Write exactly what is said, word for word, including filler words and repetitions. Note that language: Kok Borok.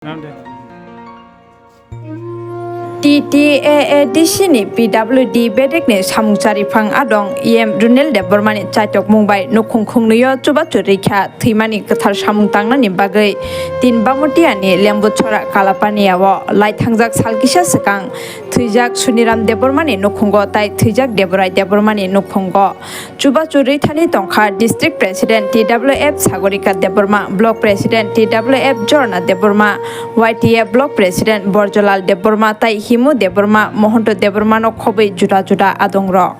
T T A A D C ni P W D bedekni samung chariphang adong E M Runel Debbarmani chaitokmung bai nukhung khungnwio chubachu rikha thwimani kwthar samung tangnani bagwi tin Bamutiani Lembuchora Kalapaniao laithangjak sal kisa swkang thwijak Suniram Debbarmani nukhungo tai thwijak Deborai Debbarmani nukhungo. Chubachu rithani tongkha District President T W F Sagorika Debbarma, Block President T W F Jorna Debbarma, Y T F Block President Borjolal Debbarma tai Himu Debbarma, Mohonto Debbarmano khobwi juda juda adongrok.